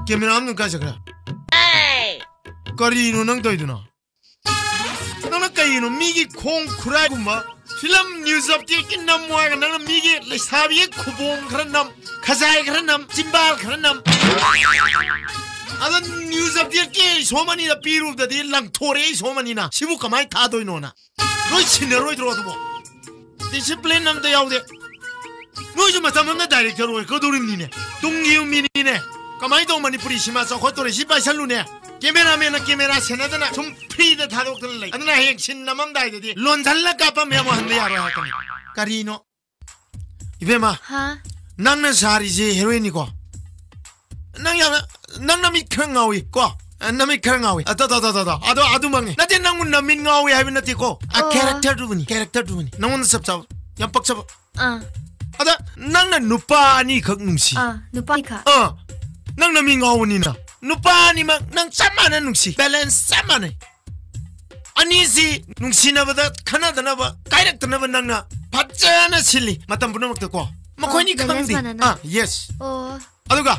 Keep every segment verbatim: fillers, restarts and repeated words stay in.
Camera ꯑꯃꯅ ꯀꯥꯏ ꯆꯠꯈ꯭ꯔꯦ? ꯀꯔꯤꯅꯣ ꯅꯪ ꯇꯧꯔꯤꯗꯨꯅ? ꯅꯪꯅ ꯀꯩꯅꯣ ꯃꯤꯒꯤ ꯈꯣꯡ ꯈꯨꯔꯥꯏꯒꯨꯝꯕ ꯐꯤꯂꯝ ꯅ꯭ꯌꯨꯁ ꯑꯞꯗꯦꯠꯀꯤ ꯅꯝꯃꯣ ꯍꯥꯏꯔꯒ ꯅꯪꯅ ꯃꯤꯒꯤ ꯂꯩꯁꯥꯕꯤꯒꯤ ꯈꯨꯕꯣꯝ ꯈꯔ ꯅꯝ, ꯈꯖꯥꯏ ꯈꯔ ꯅꯝ, ꯆꯤꯝꯕꯥꯜ ꯈꯔ ꯅꯝ? ꯑꯗ ꯅ꯭ꯌꯨꯁ ꯑꯞꯗꯦꯠꯀꯤ ꯁꯣꯝ ꯑꯅꯤꯗ ꯄꯤꯔꯨꯕꯗꯗꯤ ꯂꯪꯊꯣꯔꯛꯑꯦ ꯁꯣꯝ ꯑꯅꯤꯅ꯫ ꯁꯤꯕꯨ ꯀꯃꯥꯏꯅ ꯊꯥꯗꯣꯏꯅꯣꯅ? ꯂꯣꯏ ꯁꯤꯟꯅꯔꯣꯏꯗ꯭ꯔꯣ ꯑꯗꯨꯕꯣ? ꯗꯤꯁꯤꯄ꯭ꯂꯤꯟ ꯑꯝꯇ ꯌꯥꯎꯗꯦ꯫ ꯅꯣꯏꯁꯨ ꯃꯇꯝ ꯑꯃꯗ ꯗꯥꯏꯔꯦꯛꯇꯔ ꯑꯣꯏꯔꯛꯀꯗꯧꯔꯤꯕꯅꯤꯅꯦ꯫ ꯇꯨꯡꯒꯤ ꯃꯤꯅꯤꯅꯦ꯫ ꯀꯃꯥꯏꯅ ꯇꯧ ꯃꯅꯤꯄꯨꯔꯤ ꯁꯤꯃꯥ ꯆꯥꯎꯈꯠꯇꯣꯔꯦ? ꯁꯤ ꯄꯥꯏꯁꯜꯂꯨꯅꯦ꯫ ꯀꯦꯃꯦꯔꯥꯃꯦꯟꯅ ꯀꯦꯃꯦꯔꯥ ꯁꯦꯟꯅꯗꯅ ꯁꯨꯝ ꯐ꯭ꯔꯤꯗ ꯊꯥꯗꯣꯛꯇꯅ ꯂꯩ꯫ ꯑꯗꯨꯅ ꯍꯌꯦꯡ ꯁꯤꯟ ꯅꯝꯃꯝꯗꯥꯏꯗꯗꯤ ꯂꯣꯟꯁꯤꯜꯂ ꯀꯥꯞꯄꯝꯃꯦ ꯑꯃꯨꯛ ꯍꯟꯕ ꯌꯥꯔꯣꯏ ꯍꯥꯏꯔꯛꯀꯅꯤ꯫ ꯀꯔꯤꯅꯣ? ꯏꯕꯦꯝꯃ, ꯍꯥ? ꯅꯪꯅ ꯁꯥꯔꯤꯁꯦ ꯍꯦꯔꯣꯏꯟꯅꯤꯀꯣ? ꯅꯪ ꯌꯥꯝꯅ, ꯅꯪ ꯅꯃꯤꯠ ꯈꯔ ꯉꯥꯎꯏ ꯀꯣ? ꯑ, ꯅꯃꯤꯠ ꯈꯔ ꯉꯥꯎꯏ꯫ ꯑ, ꯇꯣ, ꯇꯣ, ꯇꯣ, ꯇꯣ, ꯇꯣ꯫ ꯑꯗꯣ ꯑꯗꯨꯃꯛꯅꯤ꯫ ꯅꯠꯇꯦ, ꯅꯪꯕꯨ ꯅꯃꯤꯠ ꯉꯥꯎꯏ ꯍꯥꯏꯕ ꯅꯠꯇꯦꯀꯣ꯫ ꯑ, ꯑꯣ꯫ ꯀꯦꯔꯦꯛꯇꯔꯗꯨꯕꯨꯅꯤ, ꯀꯦꯔꯦꯛꯇꯔꯗꯨꯕꯨꯅꯤ꯫ ꯅꯪꯉꯣꯟꯗ ꯆꯞ ꯆꯥꯕ, ꯌꯥꯝ ꯄꯛꯆꯕ꯫ ꯑꯥ꯫ ꯑꯗ ꯅꯪꯅ ꯅꯨꯄꯥ ꯑꯅꯤꯈꯛ ꯅꯨꯡꯁꯤ꯫ ꯑꯥ, ꯅꯨꯄꯥ ꯑꯅꯤꯈꯛ꯫ ꯑꯥ, ꯅꯪ ꯅꯃꯤꯠ ꯉꯥꯎꯕꯅꯤꯅ꯫ ꯅꯨꯄꯥ ꯑꯅꯤꯃꯛ ꯅꯪ ꯆꯞ ꯃꯥꯟꯅ ꯅꯨꯡꯁꯤ, ꯕꯦꯂꯦꯟꯁ ꯆꯞ ꯃꯥꯟꯅꯩ꯫ ꯑꯅꯤꯁꯤ ꯅꯨꯡꯁꯤꯅꯕꯗ ꯈꯟꯅꯗꯅꯕ, ꯀꯥꯏꯔꯛꯇꯅꯕ ꯅꯪꯅ ꯐꯖꯅ ꯁꯤꯜꯂꯤ ꯃꯇꯝ ꯄꯨꯝꯅꯃꯛꯇꯀꯣ꯫ ꯃꯈꯣꯏꯅꯤ ꯑꯣ, balance ꯈꯪꯗꯦ꯫ ꯃꯥꯟꯅꯅ꯫ ꯑꯥ, yes꯫ ꯑꯣ꯫ ꯑꯗꯨꯒ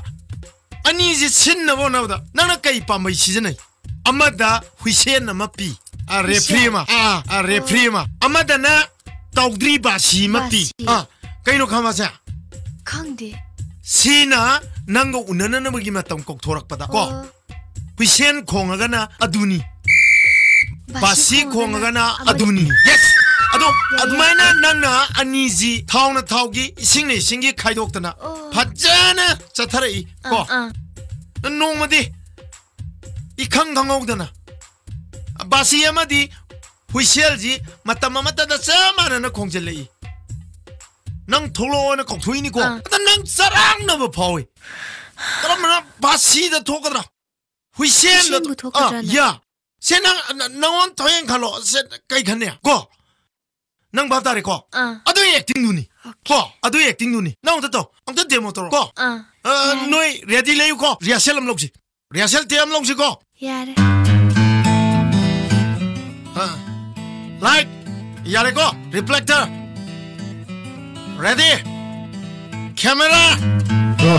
ꯑꯅꯤꯁꯤ ꯁꯤꯟꯅꯕ ꯍꯣꯠꯅꯕꯗ ꯅꯪꯅ ꯀꯩ ꯄꯥꯝꯕꯩ ꯁꯤꯖꯤꯟꯅꯩ? ꯑꯃꯗ ꯍꯨꯏꯁꯦꯟ ꯑꯃ ꯄꯤ, ꯑ, ꯔꯦꯐ꯭ꯔꯤ ꯍꯨꯏꯁꯦꯟ꯫ ꯑꯃ, ꯑ, ꯑ, ꯔꯦꯐ꯭ꯔꯤ ꯑꯣ꯫ ꯑꯃ꯫ ꯑꯃꯗꯅ ꯇꯧꯗ꯭ꯔꯤ ꯕꯥꯁꯤ ꯑꯃ ꯄꯤ꯫ ꯕꯥꯁꯤ꯫ ꯑꯥ, ꯀꯩꯅꯣ ꯈꯪꯕꯁꯦ? ꯈꯪꯗꯦ꯫ ꯁꯤꯅ ꯅꯪꯒ ꯎꯅꯅꯅꯕꯒꯤ ꯃꯇꯝ ꯀꯧꯊꯣꯔꯛꯄꯗ ꯀꯣ꯫ ꯑꯣ꯫ ꯍꯨꯏꯁꯦꯟ ꯈꯣꯡꯉꯒꯅ ꯑꯗꯨꯅꯤ꯫ ꯕꯥꯁꯤ ꯕꯥꯁꯤ ꯈꯣꯡꯉꯒꯅ ꯈꯣꯡꯉꯒꯅ ꯑꯃꯗꯤ꯫ ꯑꯗꯨꯅꯤ꯫ Yes꯫ ꯑꯗꯣ ꯌꯥꯏ, ꯌꯥꯏ꯫ ꯑꯗꯨꯃꯥꯏꯅ ꯅꯪꯅ ꯑꯅꯤꯁꯤ ꯊꯥꯎꯅ ꯊꯥꯎꯒꯤ, ꯏꯁꯤꯡꯅ ꯏꯁꯤꯡꯒꯤ ꯈꯥꯏꯗꯣꯛꯇꯅ ꯑꯣ꯫ ꯐꯖꯅ ꯆꯠꯊꯔꯛꯏ ꯀꯣ꯫ ꯑꯥ, ꯑꯥ꯫ ꯅꯣꯡꯃꯗꯤ ꯏꯈꯪ ꯈꯪꯍꯧꯗꯅ ꯕꯥꯁꯤ ꯑꯃꯗꯤ ꯍꯨꯏꯁꯦꯜꯁꯤ ꯃꯇꯝ ꯑꯃꯠꯇꯗ ꯆꯞ ꯃꯥꯟꯅꯅ ꯈꯣꯡꯖꯤꯜꯂꯛꯏ꯫ ꯅꯪ ꯊꯣꯛꯂꯛꯑꯣꯅ ꯀꯧꯊꯣꯛꯏꯅꯤꯀꯣ꯫ ꯑꯥ꯫ ꯑꯗ ꯅꯪ ꯆꯔꯥꯡꯅꯕ ꯐꯥꯎꯏ꯫ ꯀꯔꯝꯕꯅ ꯕꯥꯁꯤꯗ ꯊꯣꯛꯀꯗ꯭ꯔꯥ? ꯍꯨꯏꯁꯦꯟꯗ ꯍꯨꯏꯁꯦꯟꯕꯨ ꯊꯣꯛꯀꯗ꯭ꯔꯥꯅ? ꯑꯥ, ꯌꯥ꯫ ꯁꯦ ꯅꯪ, ꯅ-, ꯅꯉꯣꯟ ꯊꯣꯛꯑꯦꯅ ꯈꯜꯂꯣ꯫ ꯁꯦ ꯀꯩ ꯈꯟꯅꯤ? ꯀꯣ? ꯅꯪ ꯚꯥꯞ ꯇꯥꯔꯦꯀꯣ? ꯑꯥ꯫ ꯑꯗꯨ ꯑꯦꯛꯇꯤꯡꯗꯨꯅꯤ꯫ ꯑꯣꯀꯦ꯫ ꯀꯣ? ꯑꯗꯨ ꯑꯦꯛꯇꯤꯡꯗꯨꯅꯤ꯫ ꯅꯪ ꯑꯝꯇ ꯇꯧ꯫ ꯑꯝꯇ ꯗꯦꯃꯣ ꯇꯧꯔꯣ꯫ ꯀꯣ? ꯑꯥ, ꯑ, ꯌꯥꯔꯦ꯫ ꯅꯣꯏ ꯔꯦꯗꯤ ꯂꯩꯌꯨꯀꯣ꯫ ꯔꯤꯍꯔꯁꯦꯜ ꯑꯃ ꯂꯧꯁꯤ꯫ ꯔꯤꯍꯔꯁꯦꯜ ꯇꯦꯞ ꯑꯃ ꯂꯧꯁꯤꯀꯣ꯫ ꯌꯥꯔꯦ꯫ ꯑꯥ꯫ ꯂꯥꯏꯠ꯫ ꯌꯥꯔꯦꯀꯣ꯫ ꯔꯤꯐ꯭ꯂꯦꯛꯇꯔ꯫ ꯔꯦꯗꯤ꯫ ꯀꯦꯃꯦꯔꯥ꯫ ꯔꯣ꯫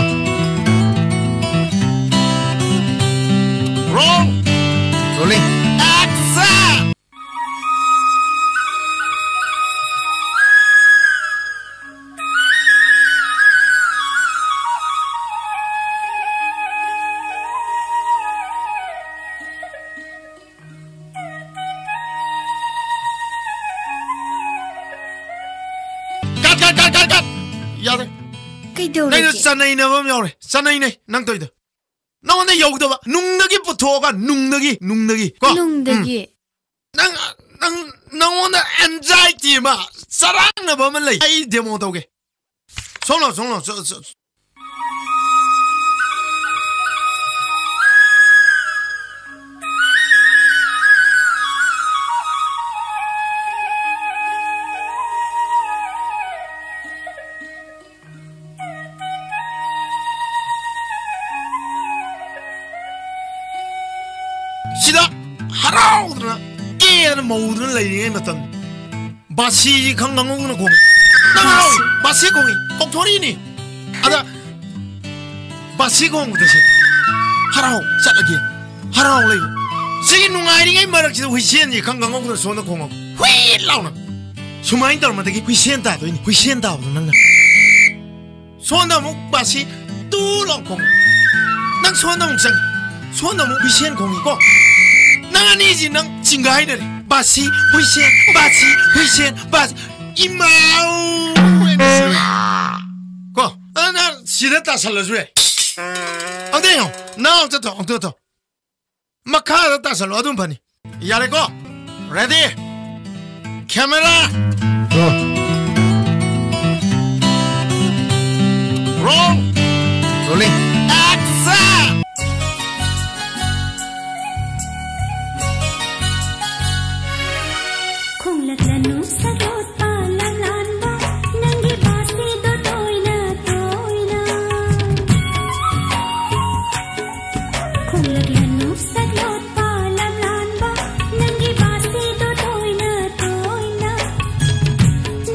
ꯅꯪꯁꯨ ꯇꯧꯔꯒꯦ꯫ ꯆꯅꯩꯅꯕ ꯑꯃ ꯌꯥꯎꯔꯦ꯫ ꯆꯅꯩꯅꯩ ꯅꯪ ꯇꯧꯔꯤꯗꯣ꯫ ꯅꯉꯣꯟꯗ ꯌꯧꯗꯕ ꯅꯨꯡꯗꯒꯤ ꯄꯨꯊꯣꯛꯑꯒ ꯅꯨꯡꯗꯒꯤ, ꯅꯨꯡꯗꯒꯤ ꯀꯣ꯫ ꯅꯨꯡꯗꯒꯤ꯫ ꯎꯝ꯫ ꯅꯪ, ꯅꯪ, ꯅꯉꯣꯟꯗ anxiety ꯑꯃ, ꯆꯔꯥꯡꯅꯕ ꯑꯃ ꯂꯩ꯫ ꯑꯩ demo ꯇꯧꯒꯦ꯫ ꯁꯣꯝ ꯂꯥꯎ, ꯁꯣꯝ ꯂꯥꯎ, ꯁꯣ-, ꯁꯣ-, ꯁꯤꯗ ꯍꯔꯥꯎꯗꯅ, ꯀꯦꯗꯅ, ꯃꯧꯗꯅ ꯂꯩꯔꯤꯉꯩ ꯃꯇꯝ, ꯕꯥꯁꯤꯁꯤ ꯈꯪ ꯈꯪꯍꯧꯗꯅ ꯈꯣꯡꯉꯤ꯫ ꯅꯪ ꯍꯔꯥꯎꯏ, ꯕꯥꯁꯤ ꯈꯣꯡꯉꯤ, ꯀꯧꯊꯣꯔꯛꯏꯅꯤ꯫ ꯑꯗ ꯕꯥꯁꯤ ꯈꯣꯡꯕꯗꯁꯦ ꯍꯔꯥꯎ ꯆꯠꯂꯒꯦ, ꯍꯔꯥꯎ ꯂꯩꯕ꯫ ꯁꯤꯒꯤ ꯅꯨꯡꯉꯥꯏꯔꯤꯉꯩ ꯃꯔꯛꯁꯤꯗ ꯍꯨꯏꯁꯦꯟꯁꯤ ꯈꯪ ꯈꯪꯍꯧꯗꯅ ꯁꯣꯝꯗ ꯈꯣꯡꯉꯛ ꯍꯨꯏ ꯂꯥꯎꯅ꯫ ꯁꯨꯃꯥꯏꯅ ꯇꯧꯔꯝꯃꯗꯒꯤ ꯍꯨꯏꯁꯦꯟ ꯇꯥꯗꯣꯏꯅꯤ, ꯍꯨꯏꯁꯦꯟ ꯇꯥꯕꯗꯣ ꯅꯪꯅ꯫ ꯁꯣꯝꯗ ꯑꯃꯨꯛ ꯕꯥꯁꯤ ꯇꯨ ꯂꯥꯎ ꯈꯣꯡꯉꯤ꯫ ꯅꯪ ꯁꯣꯝꯗ ꯑꯃꯨꯛ ꯆꯪꯉꯤ꯫ ꯁꯣꯝꯗ ꯑꯃꯨꯛ ꯍꯨꯏꯁꯦꯟ ꯈꯣꯡꯉꯤꯀꯣ꯫ ꯅꯪ ꯑꯅꯤꯁꯤ ꯅꯪ ꯆꯤꯡꯒꯥꯏꯅꯔꯦ꯫ ꯕꯥꯁꯤ, ꯍꯨꯏꯁꯦꯟ, ꯕꯥꯁꯤ, ꯍꯨꯏꯁꯦꯟ, ꯕꯥꯁꯤ꯫ ꯏꯃꯥꯎ! ꯀꯣ? ꯑꯗꯨ ꯅꯪ ꯁꯤꯗ ꯇꯥꯁꯜꯂꯁꯨ ꯌꯥꯏ꯫ ꯑꯗꯨ ꯌꯦꯡꯉꯣ꯫ ꯅꯪ ꯆꯠꯊꯣ, ꯑꯃꯨꯛꯇ ꯆꯠꯊꯣ꯫ ꯃꯈꯥꯗ ꯇꯥꯁꯜꯂꯣ, ꯑꯗꯨꯝ ꯐꯅꯤ꯫ ꯌꯥꯔꯦꯀꯣ? Ready? Camera! Roll. Roll. Rolling. Action! ꯈꯣꯡꯂꯛꯂꯅꯨ ꯁꯛꯂꯣꯠꯄ ꯂꯝꯂꯥꯟꯕ, ꯅꯪꯒꯤ ꯕꯥꯁꯤꯗꯣ ꯇꯣꯏꯅ ꯇꯣꯏꯅ꯫ ꯈꯣꯡꯂꯛꯂꯅꯨ ꯁꯛꯂꯣꯠꯄ ꯂꯝꯂꯥꯟꯕ, ꯅꯪꯒꯤ ꯕꯥꯁꯤꯗꯣ ꯇꯣꯏꯅ ꯇꯣꯏꯅ꯫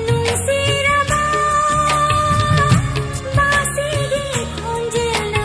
ꯅꯨꯡꯁꯤꯔꯕ ꯕꯥꯁꯤꯒꯤ ꯈꯣꯟꯖꯦꯜꯅ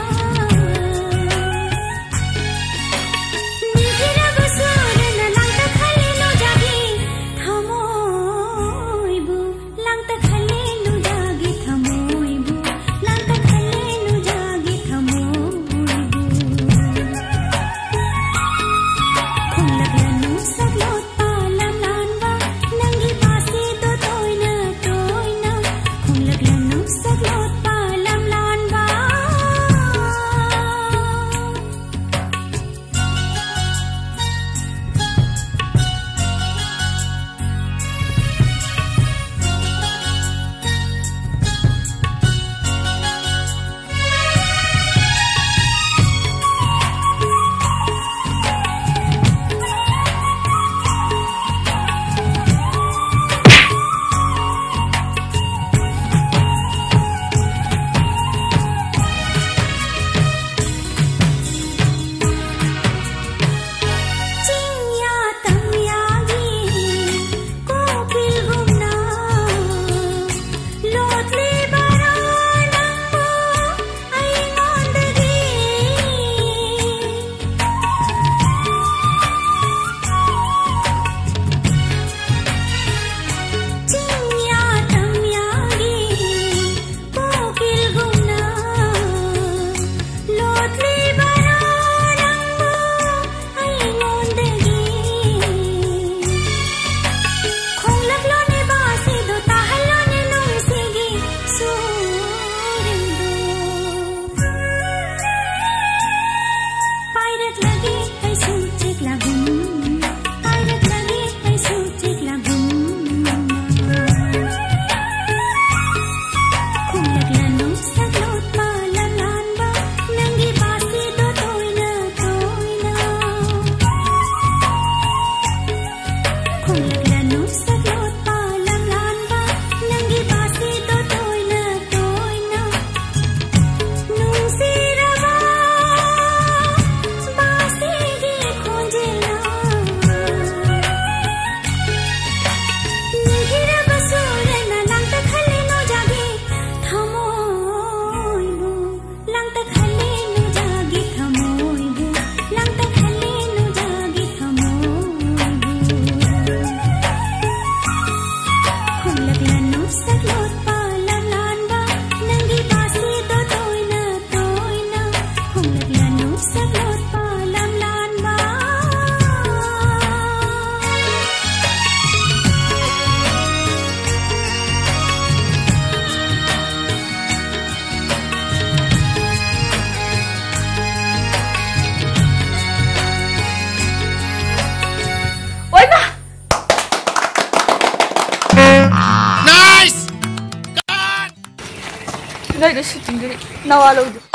Nice! ꯅꯣꯏꯗ ꯁꯨꯇꯤꯡꯗꯨꯗꯤ ꯅꯋꯥ ꯂꯧꯗꯦ꯫